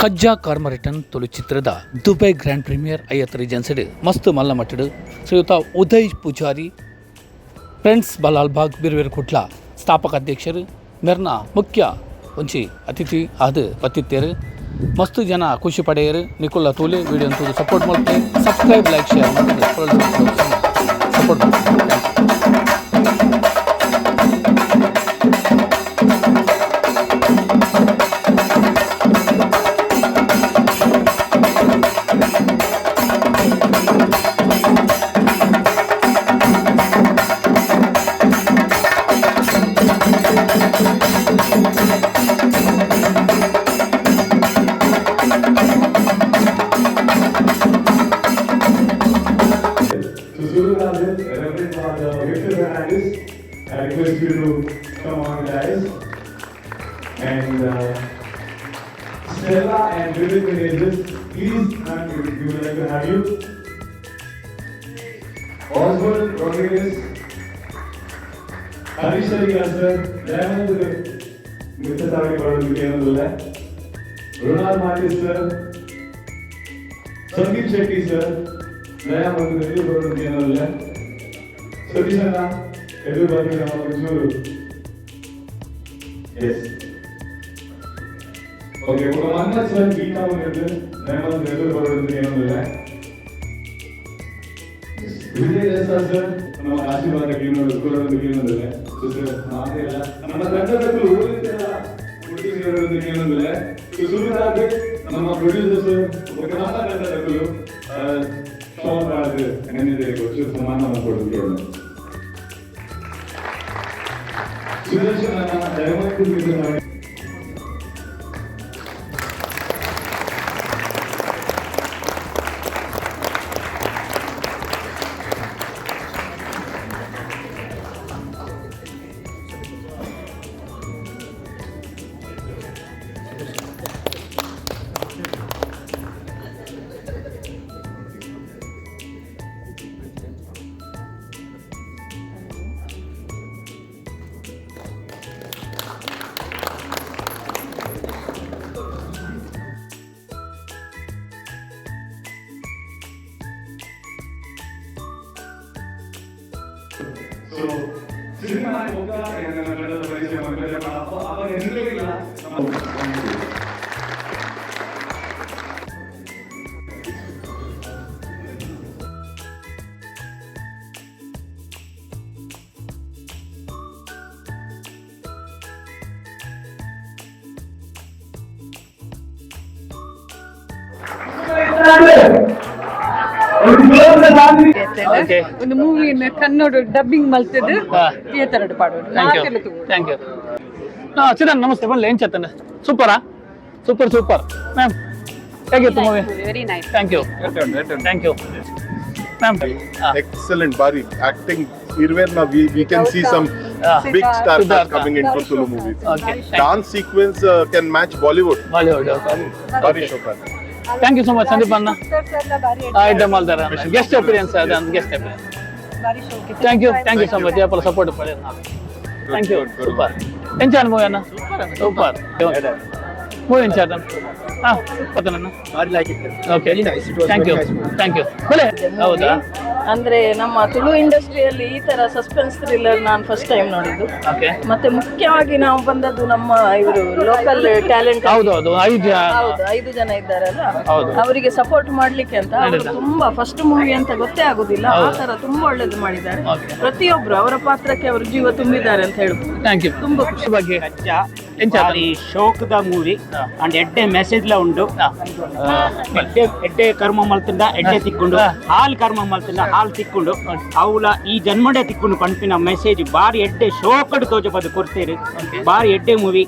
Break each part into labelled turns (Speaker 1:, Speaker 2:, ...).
Speaker 1: ಕಜ್ಜ karma return Tulu ಚಿತ್ರದ Dubai grand premier Hyatt ರೀಜೆನ್ಸಿಡ್ ಮಸ್ತ್ ಮಲ್ಲ ಮಟ್ಟಡು ಶ್ರೀಯುತ ಉದಯ್ ಪೂಜಾರಿ, ಫ್ರೆಂಡ್ಸ್ ಬಲ್ಲಾಳ್ ಬಾಗ್ ಬಿರುವೆರ್ ಕುಡ್ಲ ಸ್ಥಾಪಕ ಅಧ್ಯಕ್ಷರು ಮೆರ್ನ ಮುಖ್ಯ ಒಂಚಿ ಅತಿಥಿ ಆದ್ ಬತ್ತಿತ್ತೇರು. ಮಸ್ತ್ ಜನ ಖುಷಿ ಪಡೆಯರು. ನಿಕುಲ್ಲ ತೂಲೆ, ವಿಡಿಯೋ ತೂದು ಸಪೋರ್ಟ್ ಮಲ್ಪೆ. Subscribe, like, share support ಮಾಡ್ತಾರೆ.
Speaker 2: So Sururajan, Reverend Father Victor Fernandez, I request you to come on, guys. And Stella and Vivek Menezes, please, ma'am, we would like to have you. Oswald Rodriguez, Harish Sarika sir, Dayanand Mr. Savadi, Ronald Martis sir, Sandeep Shetty sir, ದಯಾ ಮತ್ತು ಎದುರು ಬರೋದು ಏನಲ್ಲ. ಸತೀಶ್ ಅಣ್ಣ, ಎದುರು ಬರ್ತೀವಿ ನಮ್ಮ ಒಂಚೂರು. Yes, okay. ఒక ಮನ್ಮಥ್ ಸರ್, ಗೀತಾ ಬಂದಿದ್ದು, ದಯಮಾಡಿ ಎದುರು ಬರೋದು ಏನಲ್ಲ. ವಿಜಯ್ ಎಸ್ ಸರ್, ನಮ್ಮ ಆಶೀರ್ವಾದ ಕೊಡೋದಕ್ಕೆ ಏನಂದ್ರೆ. ಸೊ ಸರ್, ಮಾತೆಲ್ಲ ನಮ್ಮ ತಂಡದಲ್ಲೂ ಊರಿದ್ದೆಲ್ಲ ಏನಂದ್ರೆ. ಸೊ ಸುರುರಾಗ್ ನಮ್ಮ ಪ್ರೊಡ್ಯೂಸರ್ ಸರ್, ఒక ನಮ್ಮ ತಂಡದಕ್ಕೂ ಶಾಲ್ ನೆನ್ನೆ ಸಮಾನ ಕೊಡೋದಕ್ಕೆ ಸುದರ್ಶನ್ ಅಣ್ಣ, ದಯಮಾಡಿ. So cinema ಪರಿಚಯ ಮಾಡ್ತಾರೆ. ಅವಾಗ ಹೆಸರೇ ಇಲ್ಲ.
Speaker 3: ಒಂದು ಮೂವಿನ ಕನ್ನಡ ಡಬ್ಬಿಂಗ್ ಮಲ್ತದ್ದು ಥಿಯೇಟರ್ ಪಾಡೋದು.
Speaker 1: Thank you, thank you. ಹಾಂ ಚಿದನ್, ನಮಸ್ತೆ, ಬನ್ನಿ. ಏನು ಚೇತನ್, ಸೂಪರಾ? Super, super. Ma'am, ಹೇಗಿತ್ತು movie?
Speaker 3: Very nice.
Speaker 1: Thank you, thank you, ma'am.
Speaker 4: Excellent, Bari. Acting, Irverna, we can see some big star
Speaker 1: Siddhartha.
Speaker 4: Coming in for Tulu movies.
Speaker 1: Okay.
Speaker 4: Dance sequence can match Bollywood.
Speaker 1: Bollywood.
Speaker 4: Bari Shokan.
Speaker 1: Thank you so much. Sandeep ಅಣ್ಣ ಇದ್ದ ಮಾಲ್ದಾರ guest appearance, ಅದೊಂದು guest appearance. Thank you, thank you so much. ಯಾಪಲ support. Thank you. Super. ಎಂಚ movie ಅಣ್ಣ? Super movie. ಎಂಚ? ಹಾಂ, ಪತ್ತನಣ್ಣ. Okay, thank you, thank you. ಬಲೆ, ಹೌದಾ?
Speaker 5: ಅಂದ್ರೆ ನಮ್ಮ ತುಳು ಇಂಡಸ್ಟ್ರಿಯಲ್ಲಿ ಈ ತರ ಸಸ್ಪೆನ್ಸ್ ಥ್ರಿಲ್ಲರ್ ನಾನು ಫಸ್ಟ್ ಟೈಮ್ ನೋಡಿದ್ದು. ಮತ್ತೆ ಮುಖ್ಯವಾಗಿ ನಾವು ಬಂದದ್ದು ನಮ್ಮ ಇವರು ಲೋಕಲ್ ಟ್ಯಾಲೆಂಟ್.
Speaker 1: ಹೌದೌದು, ಐದು ಜನ.
Speaker 5: ಹೌದು, ಐದು ಜನ ಇದ್ದಾರಲ್ಲ, ಅವರಿಗೆ ಸಪೋರ್ಟ್ ಮಾಡ್ಲಿಕ್ಕೆ ಅಂತ. ಅವರು ತುಂಬಾ, ಫಸ್ಟ್ ಮೂವಿ ಅಂತ ಗೊತ್ತೇ ಆಗುದಿಲ್ಲ, ಆ ತರ ತುಂಬಾ ಒಳ್ಳೇದು ಮಾಡಿದ್ದಾರೆ. ಪ್ರತಿಯೊಬ್ರು ಅವರ ಪಾತ್ರಕ್ಕೆ ಅವರು ಜೀವ ತುಂಬಿದ್ದಾರೆ ಅಂತ ಹೇಳ್ಬೋದು.
Speaker 1: Thank you.
Speaker 5: ತುಂಬಾ ಖುಷಿ.
Speaker 1: ಬಗ್ಗೆ ಎಂಚ?
Speaker 6: ಬಾರಿ ಶೋಕ್ದ ಮೂವಿ ಅಂಡ್ ಎಡ್ಡೆ ಮೆಸೇಜ್ಲ ಉಂಡು. ಎಡ್ಡೆ ಎಡ್ಡೆ ಕರ್ಮ ಮಲ್ತುಂಡ ಎಡ್ಡೆ ತಿಕ್ಕೊಂಡು, ಹಾಲ್ ಕರ್ಮ ಮಲ್ತುಂಡ ಹಾಲ್ ತಿಕ್ಕೊಂಡು, ಅವುಲ ಈ ಜನ್ಮಡೆ ತಿಕ್ಕೊಂಡು ಪನ್ಪಿನ ಮೆಸೇಜ್ ಬಾರಿ ಎಡ್ಡೆ ಶೋಕಡ್ ತೋಜಪದು ಕೊಡ್ತೀರಿ. ಬಾರಿ ಎಡ್ಡೆ ಮೂವಿ.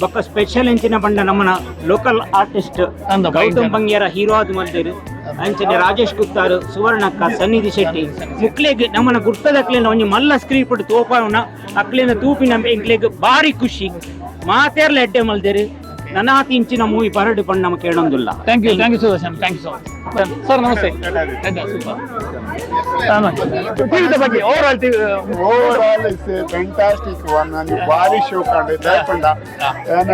Speaker 6: ಬೊಕ್ಕ ಸ್ಪೆಷಲ್ ಎಂಚಿನ ಬಂಡ ನಮ್ಮನ ಲೋಕಲ್ ಆರ್ಟಿಸ್ಟ್
Speaker 1: ಅಂದ
Speaker 6: ಗೌತಮ್ ಬಂಗ್ಯಾರ ಹೀರೋ ಆದ್ ಮಲ್ದೇರು. ಅಂಚನೆ ರಾಜೇಶ್ ಗುತ್ತಾರು, ಸುವರ್ಣಕ್ಕ, ಸನ್ನಿಧಿ ಶೆಟ್ಟಿ ಮುಕ್ಲೆಗ್ ನಮ್ಮನ ಗುರ್ತದಕ್ಲೆನ ಒಂಜಿ ಮಲ್ಲ ಸ್ಕ್ರೀನ್ ಪಟ್ಟು ತೋಪಾವನ ಅಕ್ಲೆನ ತೂಪಿನ ಎಂಕ್ಲೆಗ್ ಬಾರಿ ಖುಷಿ. ಮಾತೇರ್ಲ ಎಡ್ಡೆ ಮಲ್ದೇರು. ನನಾತ್ ಇಂಚಿನ ಮೂವಿ ಪರಡು ಪಂಡ್ ನಮ ಕೇಳೊಂದುಲ್ಲ.
Speaker 1: Thank you, thank you Sudarshan, thank you so much sir. ನಮಸ್ತೆ. ಸೂಪರ್. ಟಿವಿದ ಬಗ್ಗೆ, over all TV.
Speaker 7: Overall it's a fantastic one. ನಂಗೆ ಭಾರಿ ಶೋಕ್ ಆಂಡ್. ದಾಯೆಪಂಡ ಯಾನ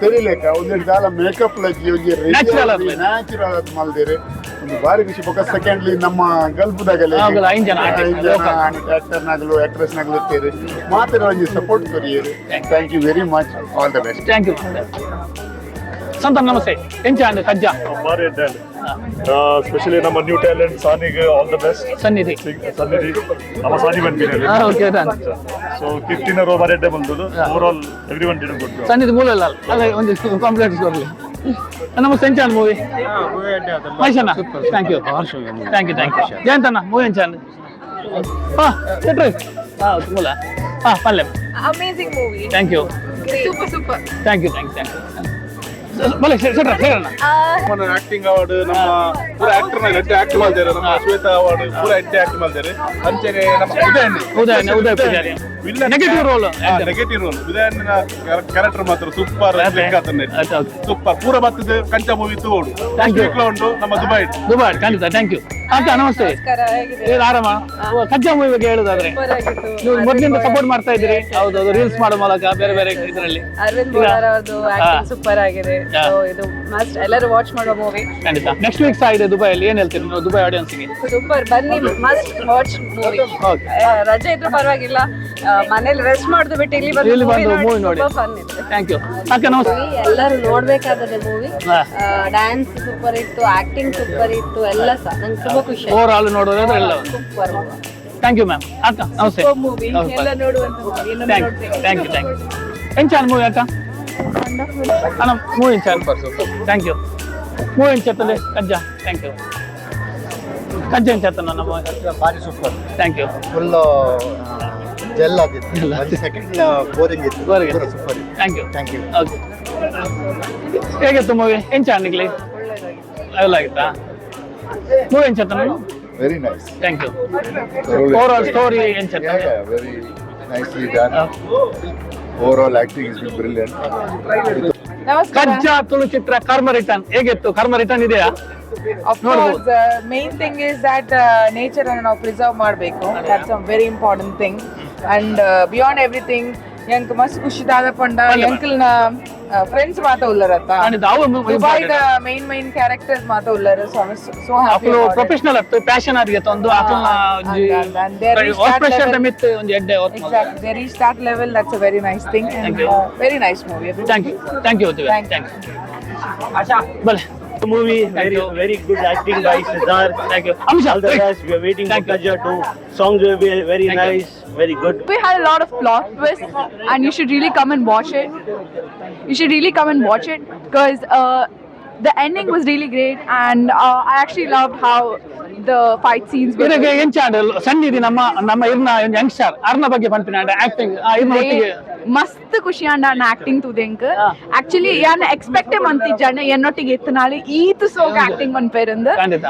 Speaker 7: ತೆರಿಲೆಕ ಒಂದೆರಡು ದಾಲ ಮೇಕಪ್ ಲಜ್ಜಿ ಒಂಜಿ
Speaker 1: Natural ಆದ್
Speaker 7: ನ್ಯಾಚುರಲ್ ಆದ್ ಮಲ್ದೇರು. ಒಂದು ಭಾರಿ ಖುಷಿ. ಬೊಕ ಸೆಕೆಂಡ್ಲಿ ನಮ್ಮ ಗಲ್ಪದಾಗಲೆ
Speaker 1: ಹೌದಲ್ಲ, ಐನ್ ಜನ artist, local.
Speaker 7: Actor ನಗಲು actress ನಗಲು ಇರ್ತೀರಿ. ಮಾತ್ರ ಒಂಜಿ support courier. Thank you very much, all the best.
Speaker 1: Thank you ಸಂತ. ನಮಸ್ತೆ. ಎಂಚ ಅಂಡ್ ಕಜ್ಜ?
Speaker 8: ಬಾರಿ ಎಡ್ಡೆ. ಸ್ಪೆಷಲಿ ನಮ್ಮ ನ್ಯೂ ಟ್ಯಾಲೆಂಟ್ ಸಾನಿಗೆ all the best.
Speaker 1: ಸನ್ನಿಧಿ.
Speaker 8: ಸನ್ನಿಧಿ, ನಮ್ಮ ಸಾನಿ ಬಂದಿನಲ್ಲಿ.
Speaker 1: Okay, done.
Speaker 8: So ಕಿಫ್ಟಿನ rho ಬಾರಿ ಎಡ್ಡೆ ಬಂದದ್ದು. Overall everyone did good.
Speaker 1: ಸನ್ನಿಧಿ ಮೂಲ ಅಲ್ಲ ಅಲ್ಲ, ಒಂದು ಕಾಂಪ್ಲೆಕ್ಸ್ ಬರಲಿ. ನಮಸ್ತೆ, ಎಂಚ ಮೂವಿ? ಮಹೇಶಣ್ಣ, thank you, thank you, thank you. ಜಯಂತಣ್ಣ, movie ಎಂಚ? ಹಾ ಶೆಟ್ರಿ, ಹಾ ಮೂಲ, ಹಾ ಪಲ್ಲೆ.
Speaker 3: Amazing movie.
Speaker 1: Thank you.
Speaker 3: Super, super.
Speaker 1: Thank you, thank you, thank you. ಬಲೆ ಶೆಟ್ರ, ಶೆಟ್ರಣ್ಣ.
Speaker 4: ಆಕ್ಟಿಂಗ್ ಅವಾರ್ಡ್ ನಮ್ಮ ಪೂರ ಆಕ್ಟರ್ ಎಡ್ಡೆ ಆಕ್ಟ್ ಮಾಡ್ತಾರೆ. ನಮ್ಮ ಶ್ವೇತಾ ಅವಾರ್ಡ್ ಪೂರ ಎಡ್ಡೆ ಆಕ್ಟ್ ಮಾಡ್ತಾರೆ. ಅಂಚೆನೆ ನಮ್ಮ ಉದಯಣ್ಣ.
Speaker 1: Udayanna, Udaya Poojary, negative role.
Speaker 4: Negative role. ಉದಯಣ್ಣನ character ಮಾತ್ರ ಸೂಪರ್.
Speaker 1: ಆಯ್ತು.
Speaker 4: ಸೂಪರ್. ಪೂರ ಬರ್ತದೆ ಕಂಚ ಮೂವಿ ತೋಡು.
Speaker 1: Thank you.
Speaker 4: ಉಂಟು ನಮ್ಮ Dubai.
Speaker 1: Dubai, ಖಂಡಿತ. Thank you ಅಕ್ಕ. ನಮಸ್ತೆ.
Speaker 3: ನಮಸ್ಕಾರ, ಹೇಗಿದೆ?
Speaker 1: ಏನ್ ಆರಾಮ? ಕಜ್ಜ ಮೂವಿ ಬಗ್ಗೆ ಹೇಳುದಾದ್ರೆ?
Speaker 3: ಸೂಪರ್ ಆಗಿತ್ತು.
Speaker 1: ನೀವು ಮೊದಲಿಂದ ಸಪೋರ್ಟ್ ಮಾಡ್ತಾ ಇದ್ದೀರಿ, ಹೌದೌದು, ರೀಲ್ಸ್ ಮಾಡೋ ಮೂಲಕ ಬೇರೆ ಬೇರೆ ಇದರಲ್ಲಿ.
Speaker 3: ಅರವಿಂದ್ ಬೋಳಾರ್ ಅವ್ರದ್ದು ಆಕ್ಟಿಂಗ್ ಸೂಪರ್ ಆಗಿದೆ. ಸೊ ಇದು ಮಸ್ಟ್, ಎಲ್ಲರೂ ವಾಚ್ ಮಾಡುವ ಮೂವಿ.
Speaker 1: ಖಂಡಿತ. ನೆಕ್ಸ್ಟ್ ವೀಕ್ ಸಹ ಇದೆ ದುಬೈಯಲ್ಲಿ. ಏನ್ ಹೇಳ್ತೀರಿ ನೀವು ದುಬೈ ಆಡಿಯನ್ಸ್ಗೆ?
Speaker 3: ಸೂಪರ್, ಬನ್ನಿ, must watch movie. ರಜೆ ಇದ್ರೂ ಪರವಾಗಿಲ್ಲ, ಮನೇಲಿ ರೆಸ್ಟ್ ಮಾಡುದು ಬಿಟ್ಟು ಇಲ್ಲಿ ಬಂದು
Speaker 1: ಇಲ್ಲಿ ಬಂದು ಮೂವಿ ನೋಡಿ.
Speaker 3: ತುಂಬಾ ಫನ್ ಇದೆ.
Speaker 1: Thank you ಅಕ್ಕ. ನಮಸ್ತೆ.
Speaker 9: ಎಲ್ಲರೂ ನೋಡ್ಬೇಕಾದದೆ movie. Dance super ಇತ್ತು, ಆಕ್ಟಿಂಗ್ ಸೂಪರ್ ಇತ್ತು, ಎಲ್ಲ ಸಹ ನಂಗೆ ತುಂಬಾ ಖುಷಿ.
Speaker 1: ಓವರ್ ಆಲ್ ನೋಡೋದಾದ್ರೆ ಎಲ್ಲ
Speaker 9: super.
Speaker 1: Thank you ma'am. ಅಕ್ಕ ನಮಸ್ತೆ.
Speaker 3: ಮೂವಿ ಎಲ್ಲ ನೋಡುವಂತ movie. ಇನ್ನೊಮ್ಮೆ
Speaker 1: thank
Speaker 3: ನೋಡ್ಬೇಕು.
Speaker 1: Thank you, thank you. ಎಂಚ ಮೂವಿ ಅಕ್ಕ? ಅಣ್ಣ, ಮೂವಿ ಎಂಚ? Thank you. Movie ಎಂಚತ್ತದೆ ಕಜ್ಜ? Thank you. ಕಜ್ಜ ಎಂಚತ್ತನ ನಮ್ಮ?
Speaker 7: ಭಾರಿ super.
Speaker 1: Thank you.
Speaker 7: Full gel ಆಗಿತ್ತು. ಒಂದು ಸೆಕೆಂಡ್ ಬೋರಿಂಗ್ ಇತ್ತು. Super.
Speaker 1: Thank you.
Speaker 7: Thank you.
Speaker 1: Okay. ಹೇಗಿತ್ತು ಮೂವಿ? ಎಂಚ ನಿಗ್ಲಿ ಎಲ್ಲ ಆಗಿತ್ತಾ? Movie ಎಂಚತ್ತನ?
Speaker 7: Very nice.
Speaker 1: Thank you. Overall story ಎಂಚ?
Speaker 7: Very nicely done. Overall acting is brilliant.
Speaker 3: ನಮಸ್ಕಾರ.
Speaker 1: ಕಜ್ಜ ತುಳು ಚಿತ್ರ ಕರ್ಮ ರಿಟರ್ನ್ ಹೇಗಿತ್ತು? ಕರ್ಮ ರಿಟರ್ನ್ ಇದೆಯಾ?
Speaker 10: Of course, main thing is that nature ಅನ್ನು ನಾವು ಪ್ರಿಸರ್ವ್ ಮಾಡಬೇಕು. That's a very important thing. And beyond everything, ಎಂಕ್ ಮಸ್ತ್ ಖುಷಿ ದಾದ ಪಂಡ ಎಂಕಲ್ನ ಫ್ರೆಂಡ್ಸ್ ಮಾತ ಉಲ್ಲರತ್ತ.
Speaker 1: ಖಂಡಿತ, ಅವು
Speaker 10: ದುಬೈದ main main characters ಮಾತ ಉಲ್ಲರು. So so happy.
Speaker 1: ಅಕ್ಲು professional ಅತ್ತು, ಪ್ಯಾಷನ್ ಆದಿಗೆ ಒಂದು ಅಕ್ಲನ
Speaker 10: and they reached that
Speaker 1: pressure
Speaker 10: level.
Speaker 1: ಮಿತ್ ಒಂದು ಎಡ್ಡೆ work.
Speaker 10: Exactly, they reach that level. That's a very nice thing.
Speaker 1: Thank
Speaker 10: and
Speaker 1: you.
Speaker 10: Very nice movie.
Speaker 1: Thank you, thank you.
Speaker 10: Thank
Speaker 1: thank you. ಬಲೆ.
Speaker 6: Movie
Speaker 1: Thank
Speaker 6: very
Speaker 1: you.
Speaker 6: Very good acting by Siddharth.
Speaker 1: Thank you ಅಂಶ.
Speaker 6: All the best. We are waiting for
Speaker 1: Thank you.
Speaker 6: Kaja 2. Songs will be very
Speaker 1: Thank you.
Speaker 6: nice, very good.
Speaker 11: We had a lot of plot twists, and you should really come and watch it. You should really come and watch it because the ending was really great, and I actually loved how the fight scenes were.
Speaker 1: ಇರಗೆ ಎಂಚ ಸನ್ನಿಧಿ, ನಮ್ಮ ನಮ್ಮ ಇರ್ನ youngster ಅರ್ನ ಬಗ್ಗೆ ಪನ್ಪಿನ acting ಇರ್ನ ಒಟ್ಟಿಗೆ.
Speaker 11: ಮಸ್ತ್ ಖುಷಿ ಅಂಡ ಅಣ್ಣ ಆಕ್ಟಿಂಗ್ ತುದೆಂಕ್. ಆಕ್ಚುಲಿ ಯಾನ್ ಎಕ್ಸ್ಪೆಕ್ಟೇ ಮಂತಿಜ್ಜಾಂಡ ಎನ್ನೊಟ್ಟಿಗೆ ಎತ್ತನಾಳೆ ಈತ್ ಸೋಗ ಆಕ್ಟಿಂಗ್ ಮನ್ಪೇರಂದು.
Speaker 1: ಖಂಡಿತ.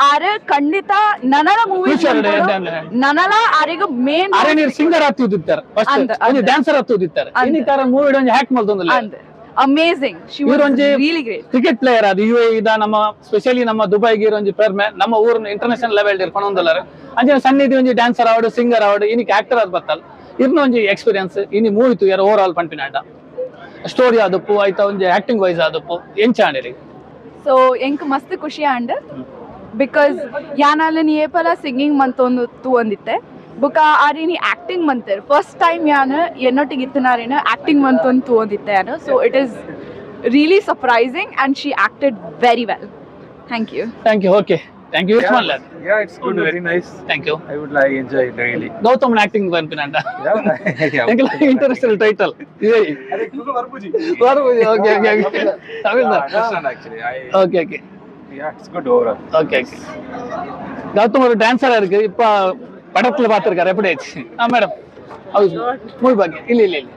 Speaker 11: ಆರೆ ಖಂಡಿತ ನನಲ ಮೂವಿ
Speaker 1: Future ಇದೆ, ಎಡ್ಡೆ.
Speaker 11: ನನಲ ಆರೆಗ್ ಮೇನ್
Speaker 1: ಅರೆ ನೀರು ಸಿಂಗರ್ ಹತ್ತುದಿತ್ತಾರೆ ಫಸ್ಟ್.
Speaker 11: ಅಂದ್,
Speaker 1: ಒಂದು
Speaker 11: ಅಂದ್.
Speaker 1: ಡ್ಯಾನ್ಸರ್ ಹತ್ತುದಿತ್ತಾರೆ.
Speaker 11: ಅಂದ್.
Speaker 1: ಇನ್ನಿತರ ಮೂವಿ ಒಂಜಿ ಹ್ಯಾಕ್ ಮಲ್ತೊಂದಿಲ್ಲ.
Speaker 11: ಅಂದ್ ಅಮೇಸಿಂಗ್. She
Speaker 1: ಇವ್ರು ಒಂಜಿ
Speaker 11: really great.
Speaker 1: Cricket player. ಅದು ಯು ಎ ಇದ ನಮ್ಮ ಸ್ಪೆಷಲಿ ನಮ್ಮ ದುಬೈಗೆ ಒಂಜಿ ಪೆರ್ಮೆ. ನಮ್ಮ ಊರಿನ ಇಂಟರ್ನ್ಯಾಷನಲ್ ಲೆವೆಲ್ ಇರ್ಕೊಂಡು ಅಂಚನೆ ಸನ್ನಿಧಿ ಒಂಜಿ ಡ್ಯಾನ್ಸರ್ ಆವಡು, ಸಿಂಗರ್ ಆವಡು, ಇನ್ನಿಕ್ ಆಕ್ಟರ್ ಆದ್ ಬತ್ತಲ್. ಇರ್ನ ಒಂಜಿ ಎಕ್ಸ್ಪೀರಿಯನ್ಸ್ ಇನಿ ಮೂವಿ ತೂಯರ್ ಓವರ್ ಆಲ್ ಪನ್ಪಿನಾಂಡ ಸ್ಟೋರಿ ಆದಪ್ಪು ಆಯ್ತಾ, ಒಂಜಿ ಆಕ್ಟಿಂಗ್ ವೈಸ್ ಆದಪ್ಪು ಎಂಚ ಆಂಡಿರಿ?
Speaker 11: ಸೊ ಎಂಕ್ ಮಸ್ತ್ ಖುಷಿ ಆಂಡ್ because ಯಾನಾಲ ನೀ ಏಪಲ ಸಿಂಗಿಂಗ್ ಮಂತೊಂದು ತೂವೊಂದಿತ್ತೆ. ಬೊಕ ಆರಿನಿ ಆಕ್ಟಿಂಗ್ ಮಂತೆರ್. ಫಸ್ಟ್ ಟೈಮ್ ಯಾನ್ ಎನ್ನೊಟ್ಟಿಗೆ ಇತ್ತನಾರೇನ ಆಕ್ಟಿಂಗ್ ಮಂತೊಂದು ತೂವೊಂದಿತ್ತೆ ಯಾನು. So it is really surprising and she acted very well. Thank you.
Speaker 1: Thank you. Okay, thank you. Use.
Speaker 2: Yeah, it's good, very nice.
Speaker 1: Thank you.
Speaker 2: I would like enjoy it really.
Speaker 1: Gautam acting ಪನ್ಪಿನಾಂಡ
Speaker 2: Yeah.
Speaker 1: Interesting title. Okay okay okay Tamil.
Speaker 2: Understand actually. I
Speaker 1: okay okay.
Speaker 2: Yeah, it's good overall.
Speaker 1: Okay okay. Gautham ஒரு டான்ஸரா இருக்கு. இப்ப படத்துல பாத்துருக்காரு. எப்படி ஆச்சு? ஆ madam, ಹೌದು, movie ಬಗ್ಗೆ. ಇಲ್ಲ ಇಲ್ಲ ಇಲ್ಲ.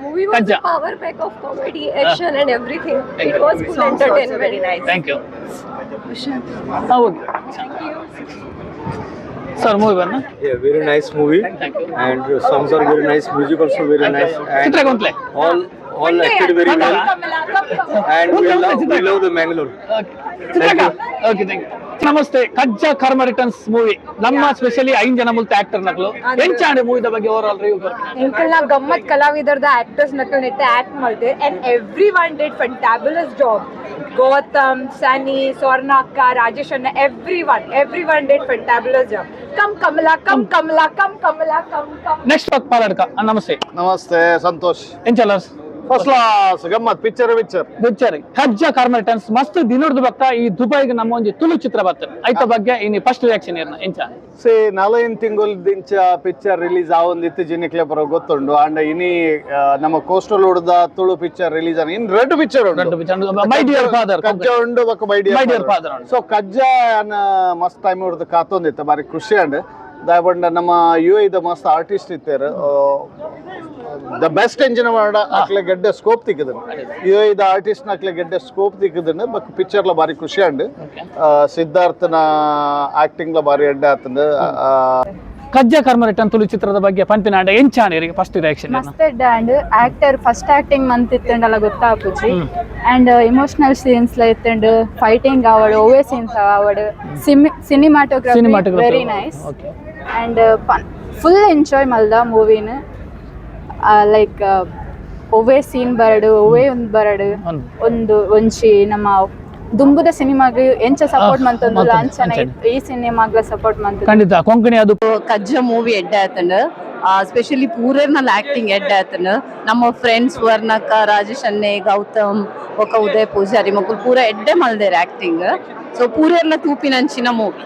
Speaker 9: Movie was
Speaker 1: Kajja.
Speaker 9: A power pack of comedy, action and everything.
Speaker 1: Thank
Speaker 9: It
Speaker 1: you.
Speaker 9: Was full entertainment. Very nice.
Speaker 1: Thank you. Ha okay sir, movie ಬನ್ನ.
Speaker 12: Yeah, very nice movie.
Speaker 1: Thank you.
Speaker 12: And songs are very nice, music also very nice. And
Speaker 1: ಚಿತ್ರಗೊಂತ್ಲೆ.
Speaker 12: all
Speaker 4: All acted very well and we love the Mangalore.
Speaker 1: Okay, thank you. Namaste. ಕಜ್ಜ Karma returns movie ನಮ್ಮ specially ಐನ್ ಜನ ಮುಲ್ತ actor ನಕ್ಲು. ಎಂಚಾಂಡ್ ಮೂವಿದ ಬಗ್ಗೆ over ಆಲ್ review?
Speaker 3: ಎಂಕಲ್ನ ಗಮ್ಮತ್ ಕಲಾವಿದರ್ದ actors ನಕಲ್ ನೆಟ್ಟ act ಮಾಡ್ದೆ and everyone did fantabulous job. Gautam, Sunny, Swarna ಅಕ್ಕ, ರಾಜೇಶ್ ಅಣ್ಣ, everyone did fantabulous job. Come Kamala, come Kamala, come Kamala, come come.
Speaker 1: Next Paladka, ನಮಸ್ತೆ.
Speaker 7: ನಮಸ್ತೆ ಸಂತೋಷ್.
Speaker 1: ಎಂಚಲ್ಲ?
Speaker 7: ಫಸ್ಟ್ ಕ್ಲಾಸ್, ಗಮ್ಮತ್ ಪಿಕ್ಚರ್ ಪಿಕ್ಚರ್.
Speaker 1: ಪಿಕ್ಚರ್ ಕಜ್ಜ ಕರ್ಮ ರಿಟರ್ನ್ಸ್ ಮಸ್ತ್ ದಿನದ ಬಕ್ಕ ಈ ದುಬೈಗೆ ನಮ್ಮ ಒಂಜಿ ತುಳು ಚಿತ್ರ ಬರ್ತದೆ. ಐತ ಬಗ್ಗೆ ಇನಿ ಫಸ್ಟ್ ರಿಯಾಕ್ಷನ್ ಏರ್ನ ಎಂಚ?
Speaker 7: ಸೇ ನಲೈನ್ ತಿಂಗೊಲ್ ದಿಂಚ ಪಿಕ್ಚರ್ ರಿಲೀಸ್ ಆವೊಂದಿತ್ತು, ಜಿನಿಕ್ಲೆ ಬರೋ ಗೊತ್ತುಂಡು. ಅಂಡ್ ಇನಿ ನಮ್ಮ ಕೋಸ್ಟಲ್ ಉಡ್ದ ತುಳು ಪಿಕ್ಚರ್ ರಿಲೀಸ್ ಅನ್ ಇನ್ ರೆಡ್ ಪಿಕ್ಚರ್ ಉಂಡು.
Speaker 1: Red picture, my dear father.
Speaker 7: ಕಜ್ಜ ಉಂಡು ಬೊಕ್ಕ my
Speaker 1: my
Speaker 7: dear
Speaker 1: dear father ಉಂಡು.
Speaker 7: ಸೊ ಕಜ್ಜ ಮಸ್ತ್ ಟೈಮ್ ಉಡ್ದು ಕಾತೊಂದಿತ್ತು, ಬಾರಿ ಖುಷಿ. ಅಂಡ್ ದಾಯಬಂಡ ನಮ್ಮ ಯು ಐದ ಮಸ್ತ್ ಆರ್ಟಿಸ್ಟ್ ಇತ್ತೇರು, the best engine ಮಾಡ ಅಕ್ಲೆ ಗೆಡ್ಡೆ ಸ್ಕೋಪ್ ತಿಕ್ಕದನು. ಯು ಐದ ಆರ್ಟಿಸ್ಟ್ ನಕ್ಲೆ ಗೆಡ್ಡೆ ಸ್ಕೋಪ್ ತಿಕ್ಕದನು. ಬಕ್ ಪಿಕ್ಚರ್ಲ ಬಾರಿ ಖುಷಿ. ಅಂಡ್ ಸಿದ್ಧಾರ್ಥನ ಆಕ್ಟಿಂಗ್ಲ ಬಾರಿ ಎಡ್ಡೆ ಆತಂದು.
Speaker 1: ಕಜ್ಜ ಕರ್ಮ ರಿಟರ್ನ್ ತುಳು ಚಿತ್ರದ ಬಗ್ಗೆ ಪನ್ಪಿನಾಂಡ ಎಂಚಾಂಡ್ ಫಸ್ಟ್ ರಿಯಾಕ್ಷನ್?
Speaker 11: ಮಸ್ತ್ ಅಂಡ್ ಆಕ್ಟರ್ ಫಸ್ಟ್ ಆಕ್ಟಿಂಗ್ ಮಂತಿತ್ತಂಡಲ ಗೊತ್ತಾಪುಜಿ. ಅಂಡ್ ಇಮೋಷನಲ್ ಸೀನ್ಸ್ ಲ ಇತ್ತಂಡ್, ಫೈಟಿಂಗ್ ಆವಡ್, ಓವೇ ಸೀನ್ಸ್ ಆವಡ್, cinematography
Speaker 1: cinematography
Speaker 11: very nice. And full enjoy ಮಲ್ದ ಮೂವಿನ. ಲೈಕ್ ಒವ್ವೇ ಸೀನ್ ಬರಡು, ಒವ್ವೇ ಒಂದು ಬರಡು, ಒಂದು ಒಂಜಿ ನಮ್ಮ ದುಂಬುದ ಸಿನಿಮಾಗ್ ಎಂಚ ಸಪೋರ್ಟ್ ಮಂತೊಂದುಲ್ಲ ಅಂಚನೆ ಈ ಸಿನಿಮಾಗ್ಲ ಸಪೋರ್ಟ್ ಮಂತ.
Speaker 1: ಖಂಡಿತ ಕೊಂಕಣಿ ಅದು.
Speaker 3: ಕಜ್ಜ ಮೂವಿ ಎಡ್ಡೆ ಆತಂಡ್. ಸ್ಪೆಷಲಿ ಪೂರೆರ್ನಲ್ ಆಕ್ಟಿಂಗ್ ಎಡ್ಡೆ ಆತಂಡ್. ನಮ್ಮ ಫ್ರೆಂಡ್ಸ್ ವರ್ಣಕ್ಕ, ರಾಜೇಶ್ ಅನ್ನೆ, ಗೌತಮ್ ಬೊಕ್ಕ ಉದಯ್ ಪೂಜಾರಿ ಮೊಕುಲು ಪೂರ ಎಡ್ಡೆ ಮಲ್ದೇರ್ ಆಕ್ಟಿಂಗ್. ಸೊ ಪೂರೆರ್ನ ತೂಪಿನಂಚಿನ ಮೂವಿ.